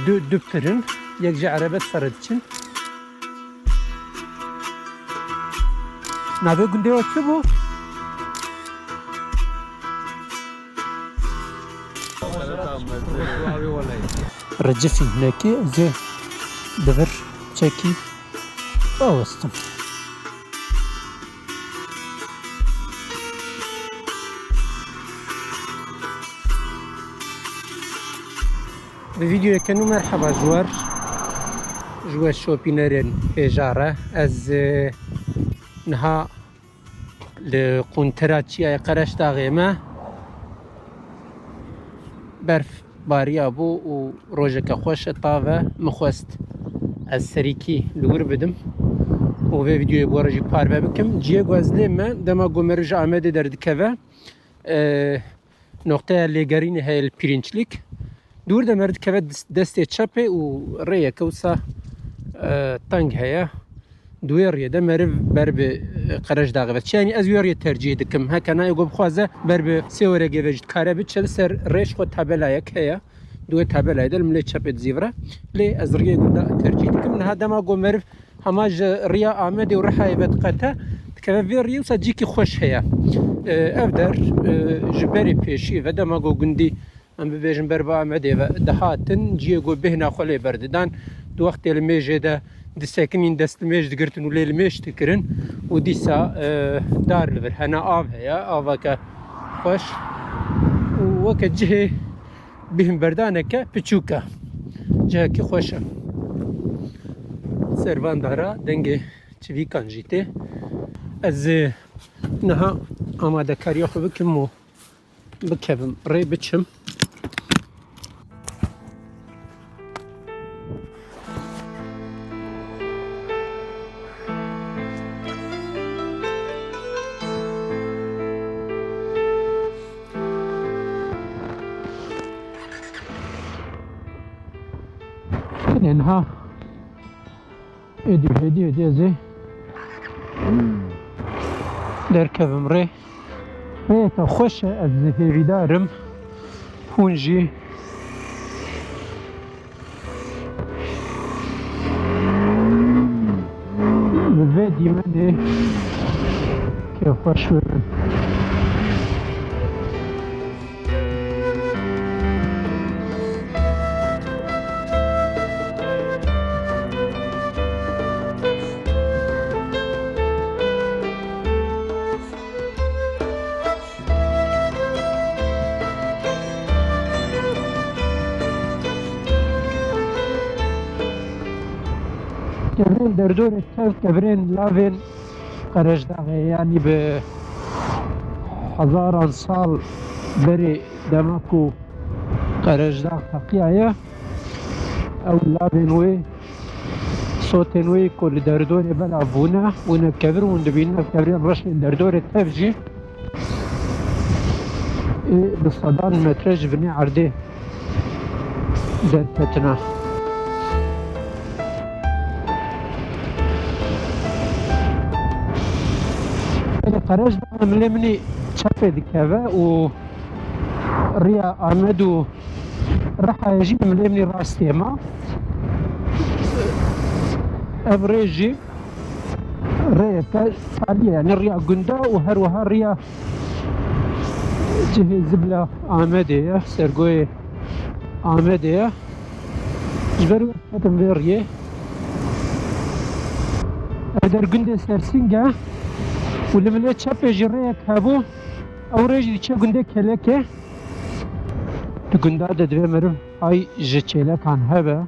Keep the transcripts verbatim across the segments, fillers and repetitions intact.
Du, du pir in, yek ji erebe ser diçin. Navê gundê we çi bû? Recifî hinekî, ez ê di vir çekî awestim. Bi vîdeoyeke nû merheba ji we re, ji we şopînerên hêja re. Ez, e, niha li quntira çiyayê Qereşdaxê me. Berf bariya bû û rojeke xweş e, tav e. Min xwest ez serîkî li wir bidim û vê vîdeoyê bi we re jî parve bikim. Cihê ku ez lê me, dema ku meriv ji Amedê derdikeve, e, noqteya lêgerînê heye li Pîrînçlîk. Di wir de meriv dikeve dis-, destê çepê û rêyeke wisa, e, teng heye. Di wê rêyê de meriv ber bi, e, Qereşdaxê ve diçe. Yanî ez wê rêyê tercîh dikim. Heke nayê ku bixwaze ber bi Sêweregê ve jî dikare biçe, li ser rê ji xwe tabelayek heye. Di wê tabelayê de li milê çepê dizîvire. Lê ez rêyê gunda tercîh dikim. Niha dema ku meriv hema ji riya Amedê û Rihayê ve diqete, dikeve vê riyê, wisa cîkî xweş heye. E, ev der, e, ji berê pêşî ve dema ku gundî, em bibêjin, ber bi Amedê ve dihatin, cihê ku bêhna xwe lê berdidan, di wextê limêjê de disekinîn, dest limêj digirtin û lê limêj dikirin û dîsa, e, dar li vir hene, av heye, aveke xweş û weke cihê bîhmberdaneke piçûk e. Cihekî xweş e. Ser van dara dengê çivîkan jî tê. Ez ê niha amadekariya xwe bikim û bikevim rê biçim. Tenê niha êdî êdî êdî ez ê derkevim rê. Rêyeke xweş e, ez hêvîdar im hûn jî bi vê dîmenê kêfxweş bibin. Kevirên derdorê tev, kevirên lavên Qereşdaxê, yanî bi hezaran sal berê dema ku Qereşdax teqiyaye, ew lavên wê, sotên wê ku li derdorê belav bûne, wine kevir hûn dibînin, ev kevirên reşên derdorê tev jî ê bi sedan metre ji binê erdê derketina. Belê Qereşdax milê min î çepê dikeve û riya Amed û Rihayê jî milê min î rastê ma. Ev rê jî rêyeke talî ye, yanî riya gunda û her wiha riya cihê zibla Amedê ye, sergoyê Amedê ye. Ji ber wê ketim vê riyê. Ev der gundê Sersîng e û li milê çepê jî rêyek hebû. Ew rê jî diçe gundê Kelekê. Di gunda de divê meriv hay ji çêlekan hebe.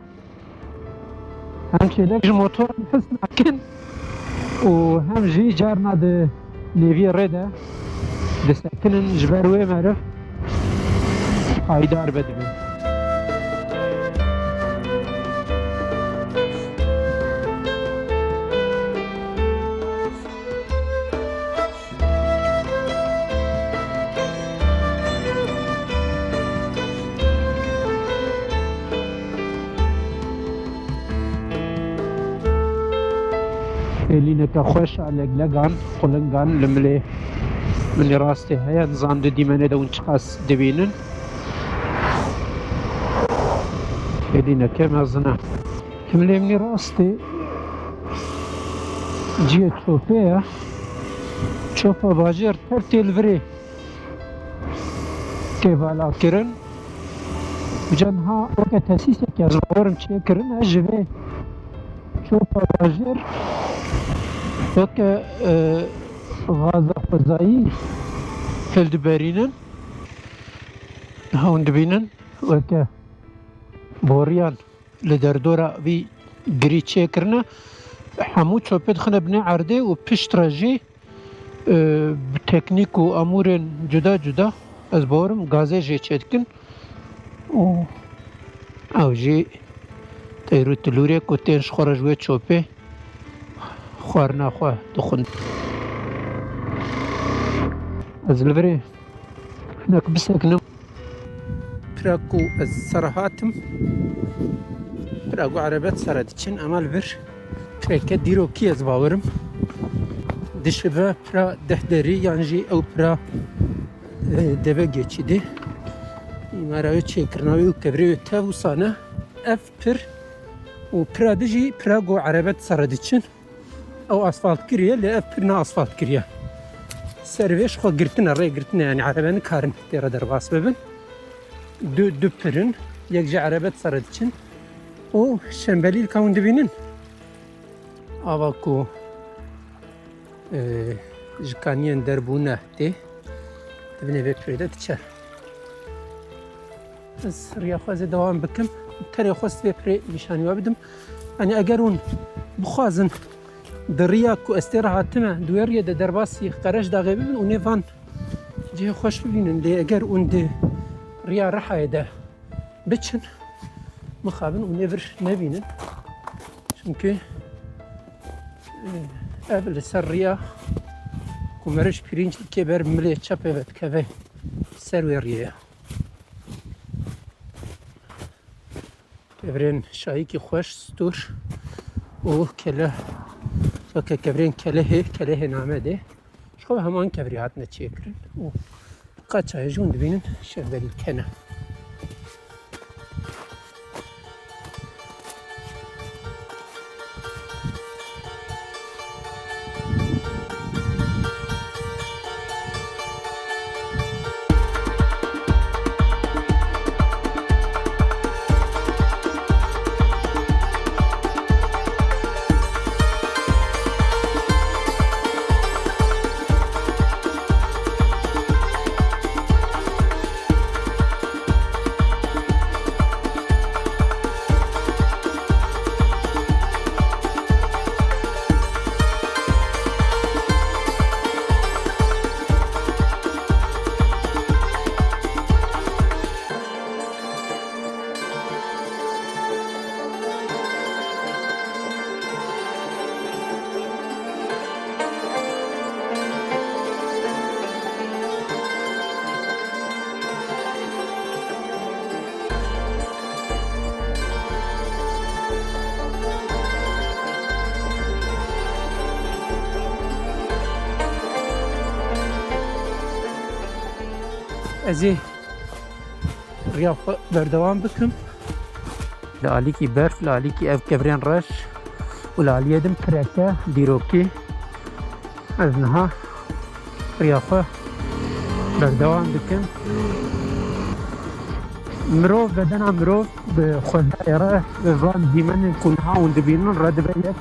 Hem çêlek ji motoran his nakin û hem jî carna di nêviyê rê de disekinin, ji ber wê meriv haydar be dibê. Hêlîneke xweş a leglegan, qulingan li milê, milê rastê heye. Nizam di dîmenê de hûn çiqas dibînin. Êdî neke mezin e. Himlê min rast e. Cihê çopê ye. Çopa bajêr her tê li virê tê valakirin. Ca niha weke tesîsekê ez bawerim çêkirine ji vê çopa bajêr weke, e, gaza xwezayî hildiberînin. Niha hûn dibînin weke boriyan li derdora vî girî çêkirine. Hemû çopê dixine binê erdê û pişt re jî, e, bi teknîk û amûrên cuda cuda, ez bawerim, gazê jê çêdikin û ew jî teyr û tilûrê ku tên ji xwe re ji wê çopê xwarina xwe dixwin. Ez li virê hinek bisekinim. Pira ku ez ser hatim, pira ku erebet sere diçin, ema li vir pireke dîrokî ez bawerim. Dişibe pira dehderî yan jî ew pira, e, deve geçîdî. Îmara wê çêkirina wê û kevirê wê tev wisa ne. Ev pir û pira dijî pira ku erebet sere diçin. Ew asfalt kiriye, lê ev pir ne asfalt kiriye. Ser vê ji xwe girtine, rê girtine, yanî erebe nikarin tê re derbas bibin. Du, du pir in, yek ji erebe di ser re diçin. Û şembelîlka hûn dibînin. Ava ku, e, ji kaniyên derbûne tê, di binê vê pirê de diçe. Ez riya xwe zê dewam bikim. Terê xwe sibê pirê nîşanî we bidim. Yanî eger hûn bixwazin di riya ku ez tê re hatime, di wê riyê de derbasî Qereşdaxê bibin û nê van cihê xweş bibînin. Lê eger hûn di riya Rihayê de biçin, mixabin û nê vir nebînin. Çimkî, e, ev li ser riya ku meriv ji Pîrînçlikê ber milê çepê ve dikeve ser wê riyê ye. Kevirên şayîkî xweş, stûr û kele, weke kevirên kelehê, kelehê namedê. Ji xwe heman kevirî hatine çêkirin û qaça hêjûn dibînin şevberî kene. Ez ê riya xwe berdewam bikim. Li alîkî berf, li alîkî ev kevirên reş û li aliyê din pireke dîrokî. Ez niha riya xwe berdewam dikim. Mirov, bedena mirov bi xwezayê re, bi van dîmenên ku niha hûn dibînin re dibe yek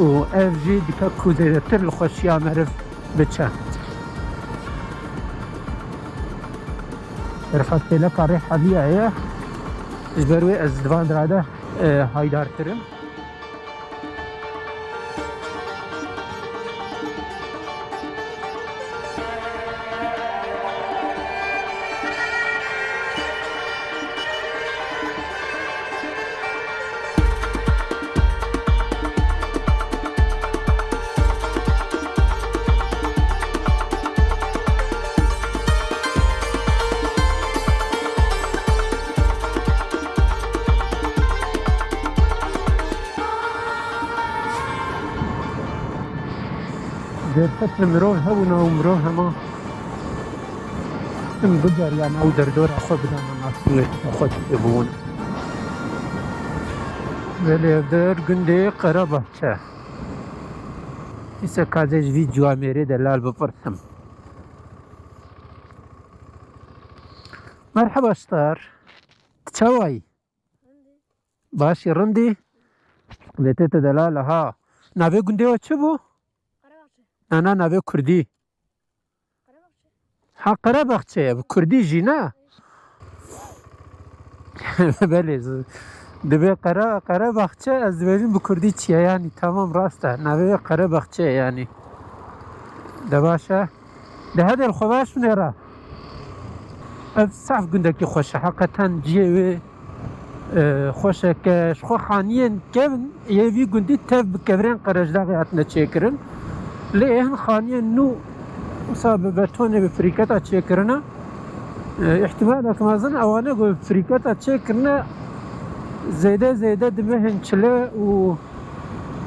û ev jî dike ku zêdetir li xweşiya meriv biçe. Rifet kêleka rê hevî ye. Ji ber wê ez di van dira de, e, haydartir im. Derfet li mirov hebûna û mirov hema Em bigeriyane ew derdora xwe bidane nasînê xwe dibûn. Belê ev der gundê Qerebahçe. Îse ka ez ê ji vî ciwamêrê delal bipirsim. Merheba star. Tu çawa yî? Başî rindî? Lê tê te delal e ha. Navê gundê we çi bû? Qerebaxçe. Na, na, navê kurdî. Qerebaxçe. Ha, Qerebaxçe ye, bi kurdî jî ne? Belê, z-, dibê Qere-, Qerebaxçe, ez dibêjim bi kurdî çi ye, yanî tamam rast e. Navê wê Qerebaxçe ye yanî. De baş e. De hedê li xwe baş binêre. Ev saf gundekî xweş e. Heqeten cihê wê, e, xweş e ke ji xwe xaniyên kevn yê vî gundî tev bi kevirên Qerejdaxê hatine çêkirin. Lê ê hin xaniyên nû wisa bi betonê, bi firîketa çêkirine. E, îhtimalek mezin ewane ku bi firîketa çêkirine zêde zêde di mehên çile û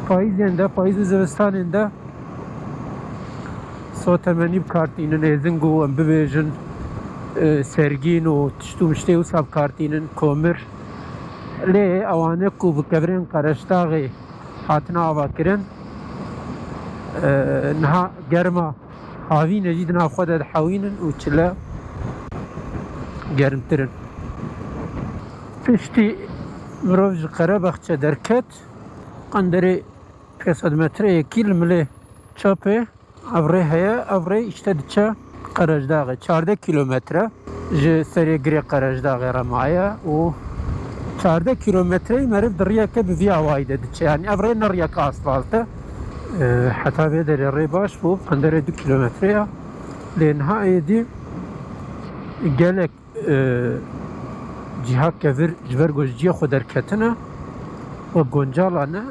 payîzên de, payîz û zivistanên de sotemenî bi kar tînin, êzing û em bibêjin, e, sergîn û tişt û miştê wisa bi kar tînin, komir. Lê ewane ku bi kevirên Qereşdaxê hatine avakirin, e, niha germa havînê jî di nav xwe de dihewînin û çile germtir in. Piştî mirov ji Qerebaxçe derket, qenderê pênc sed metreyekî li milê çapê ev rê heye, ev rê îşte diçe Qerejdaxê. Çardeh kîlometre ji serê girê Qerejdaxê re maye û çardeh kîlometreyî meriv di riyeke bi vî awayî de diçe. Yanî ev rê ne riyeke asfalt e. E, heta vê derê rê baş bû, qenderê du kîlometre ya. Lê niha êdî gelek e, cîha kevir ji ber ku ji cihê xwe derketine, wek Goncala ne.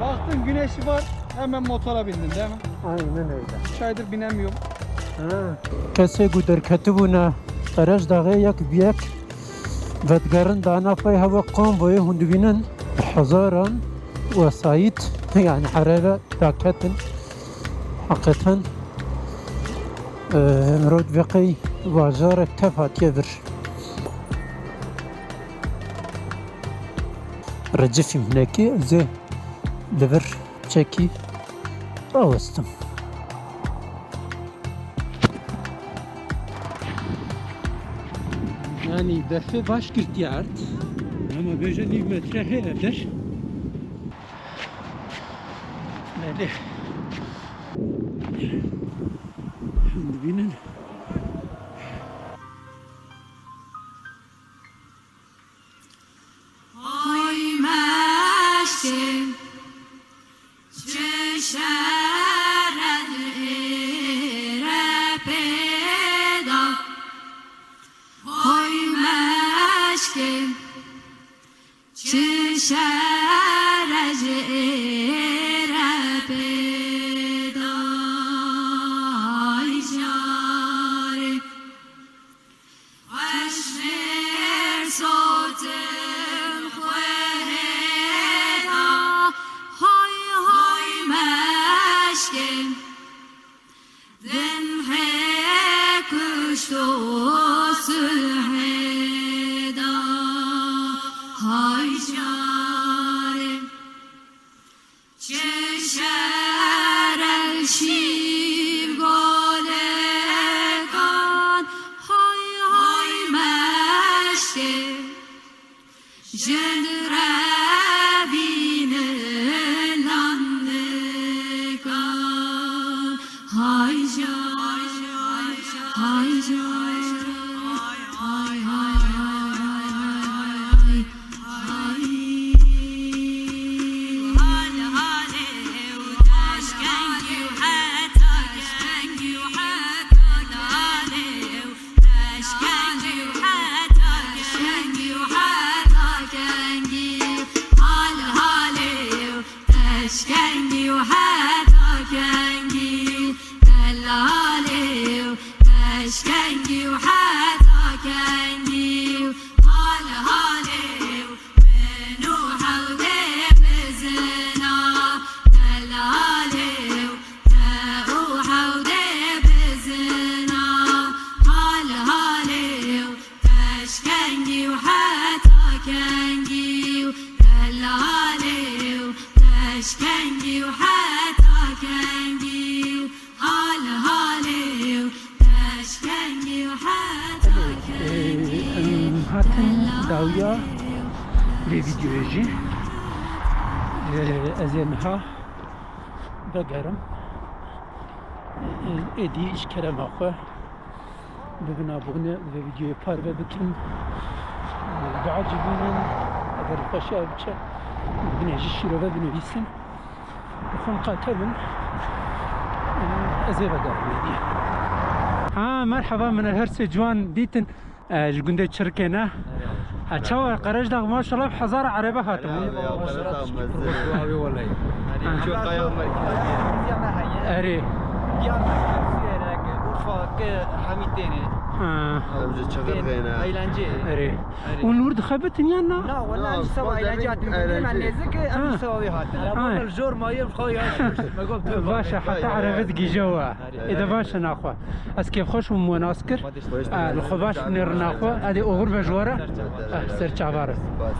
Baktın güneşi var, hemen motora bindin değil mi? Aynen öyle. Üç aydır binemiyorum. Ha. Kesê ku derketibûne Qerejdaxê yek bi yek vedigerin dana pey hewa konvoyê hûn dibînin bi hezaran wesayît, yani erebe daketin. Heqeten, e, mirov dibê qey bajarek tev hatiye vir. Recifîm hinekî ez ê li vir çekî rawestim. Yani berfê baş girtiye erd. Ama bêje nîv metre heye ev der. Belê. Hûn dibînin. Hay meşkê, çi şerek êre pêda. Hay meşkê, çi şerek êre pêda. Ay carê. Halê û peşkengî û heta kengî û hal halê û peşkengî û heta kengî. Em hatin dawiya vê vîdeoyê jî. Ee, ez ê niha vegerim. Ee, êdî ji kerema xwe. Bibin abone, vê vîdeoyê parve bikin. Biecibînin, eger xweşiya biçe, binêjî şîrove binivîsin. Xwe miqate bin, ez ê vegerim êdî. Ha, merheba, min her sê ciwan dîtin. E, ji gundê Çirkê ne? Ha, çawa Qerejdax, maşallah, bi hezara erebe hatibû. Erebe ya, maşallah, Qerejdax mezin. Abi, vallahi. Ha. Çok kaya merkezi. Erê. Diyarbakır, Siverek, Urfa, ki Hamit Deni. Ha. Evci çığır Deni, gene. Eğlence. Erê. Erê. Û nur dixebitin yan na? Na, vallahi, na, sabah eğlence hatırım. Eğlence. Nêzik, ha, em sabah hatırım. Ha. Zor mayım, xo ya. Baş e, heta erebe digihîje we. Erê. Êdî baş e naxwe. Ez kêfxweş bûm we nas kir. Xweş. Eh, li xwe baş nêrina xwe. Edê oxir be ji we re. Eh, ser çava re. Spas.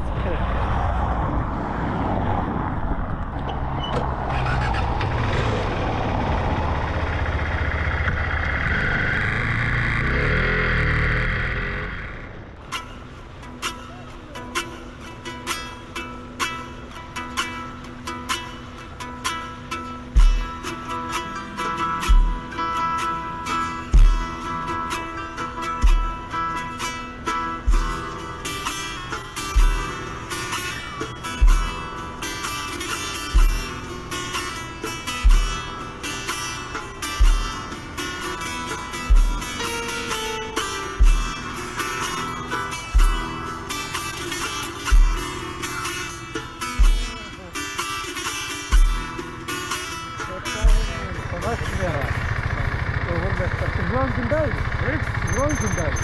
Bronzundayım. He? Bronzundayım.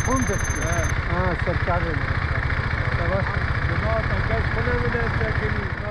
Bronzundayım. He. Ha, serkardayım. Tamam. Buna da kaç bile bile çekilmiş.